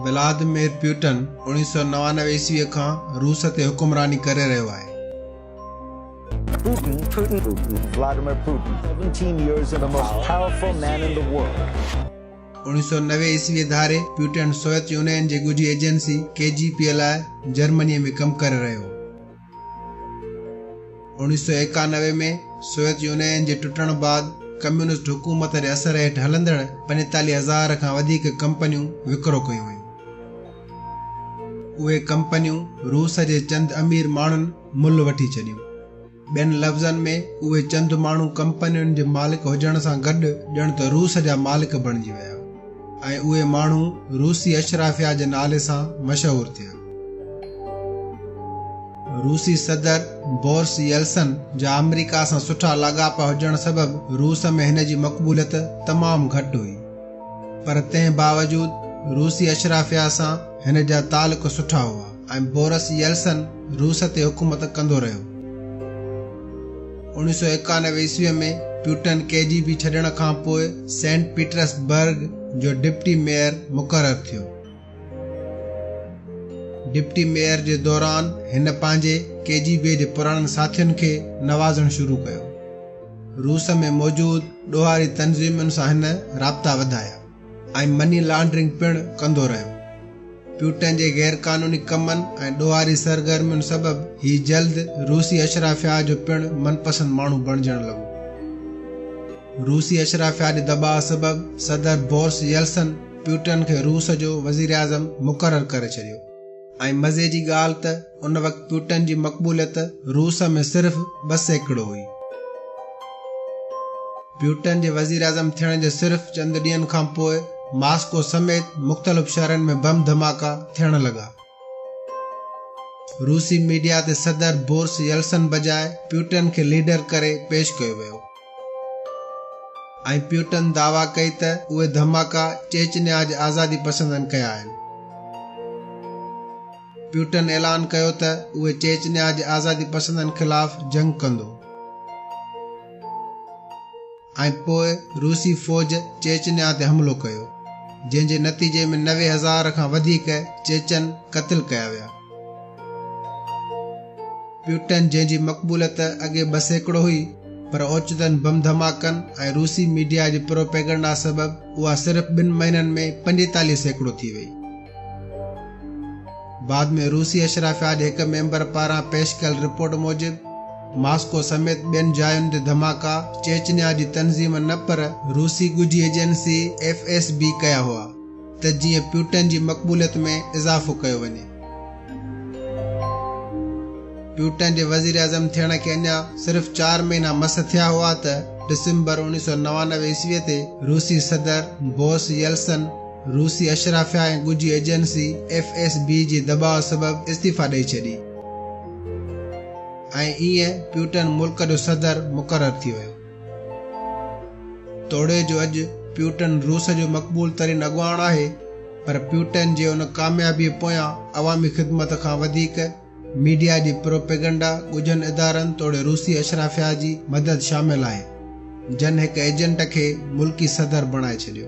ولادمير Putin 1999 عيسويء کان روس تي حڪمراني ڪري رهيو آهي. Putin, Putin, Putin, Vladimir Putin, 17 years of the most powerful man in the world. 1990 عيسويء ڌاري پيوٽن سوويت يونين جي ڳجهي ايجنسي ڪي جي پي لاء جرمنيء ۾ ڪم ڪري رهيو هو. 1991 ۾ سوويت يونين جي ٽٽڻ بعد ڪميونسٽ حڪومت جي اثر هيٺ هلندڙ 45 هزار کان وڌيڪ ڪمپنيون وڪرو ڪيون ويون. اهي ڪمپنيون روس جي چند امير ماڻهن ملهه وٺي ڇڏيون. ٻين لفظن ۾ اهي چند ماڻهو ڪمپنين جي مالڪ هجڻ سان گڏ ڄڻ ته روس جا مالڪ بڻجي ويا ۽ اهي ماڻهو روسي اشرافيا جي نالي سان مشهور ٿيا. روسي صدر بورس يلسن جا آمريڪا سان سٺا لاڳاپا هجڻ سبب روس ۾ هن جي مقبوليت تمام گهٽ هئي، پر تنهن باوجود روسي اشرافيا سان هن جا تعلق سٺا هئا ۽ بورس يلسن روس تي حڪومت ڪندو رهيو. 1991 عيسويء ۾ پيوٽن ڪي جي بي ڇڏڻ کان پوء سينٽ پيٽرسبرگ جو ڊپٽي ميئر مقرر ٿيو. ڊپٽي ميئر جي دوران هن پنهنجي ڪي جي بي جي پراڻن ساٿين کي نوازڻ شروع ڪيو. روس ۾ موجود ڏوهاري تنظيمن سان هن رابطا وڌايا ۽ مني لانڊرنگ پڻ ڪندو رهيو. پيوٽن جي غيرقانوني ڪمن ۽ ڏوهاري سرگرمين سبب هي جلد روسي اشرافيا جو پڻ من پسند ماڻهو بڻجڻ لڳو. روسي اشرافيا جي دٻاء سبب صدر بورس يلسن پيوٽن کي روس جو وزيراعظم مقرر ڪري ڇڏيو ۽ مزي جي ڳالهه ته ان وقت پيوٽن جي مقبوليت روس ۾ صرف 2% هئي. پيوٽن جي وزيراعظم ٿيڻ جي صرف چند ڏينهن کان پوء ماسڪو سميت مختلف شهرن ۾ بم ڌماڪا ٿيڻ لڳا. روسي ميڊيا تي صدر بورس يلسن بجاء پيوٽن کي ليڊر ڪري پيش ڪيو ويو. ۽ پيوٽن دعويٰ ڪئي ته اهي ڌماڪا چيچنيا جي آزادي پسندن ڪيا آهن. پيوٽن اعلان ڪيو ته اهي چيچنيا جي آزادي پسندن خلاف جنگ ڪندو. ۽ پوء روسي فوج چيچنيا تي حملو ڪيو، جنهن جي نتيجي ۾ 90 هزار کان وڌيڪ چيچن قتل ڪيا ويا. پيوٽن جنهن جي مقبوليت اڳي 2% هئي، پر اوچتن بم ڌماڪن ۽ روسي ميڊيا جي پروپيگنڊا سبب اها صرف ٻن مهينن ۾ 45% ٿي وئي. بعد ۾ روسي اشرافيا جي هڪ ميمبر پاران پيش ڪيل رپورٽ موجب ماسڪو سميت ٻين جاين تي ڌماڪا چيچنيا جي تنظيم نه پر روسي ڳجهي ايجنسي ايف ايس بي ڪيا هئا ته جيئن پيوٽن جي مقبوليت ۾ اضافو ڪيو وڃي. پيوٽن جي وزيراعظم ٿيڻ کي اڃا صرف چار مهينا مس ٿيا هئا ته ڊسمبر 1999 عيسويء تي روسي صدر بورس يلسن روسي اشرافيا ۽ ڳجهي ايجنسي ايف ايس بي جي دٻاء سبب استعيفا ڏئي ڇڏي ۽ ائين پيوٽن ملڪ جو صدر مقرر ٿي ويو. توڙي جو اڄ پيوٽن روس جو مقبول ترين اڳواڻ آهي پر پيوٽن جي ان ڪاميابيء پويان عوامي خدمت کان وڌيڪ ميڊيا جي پروپيگنڊا، ڳجهن ادارن توڙي روسي اشرافيا جي مدد شامل آهي، جن هڪ ايجنٽ کي ملڪي صدر بڻائي ڇڏيو.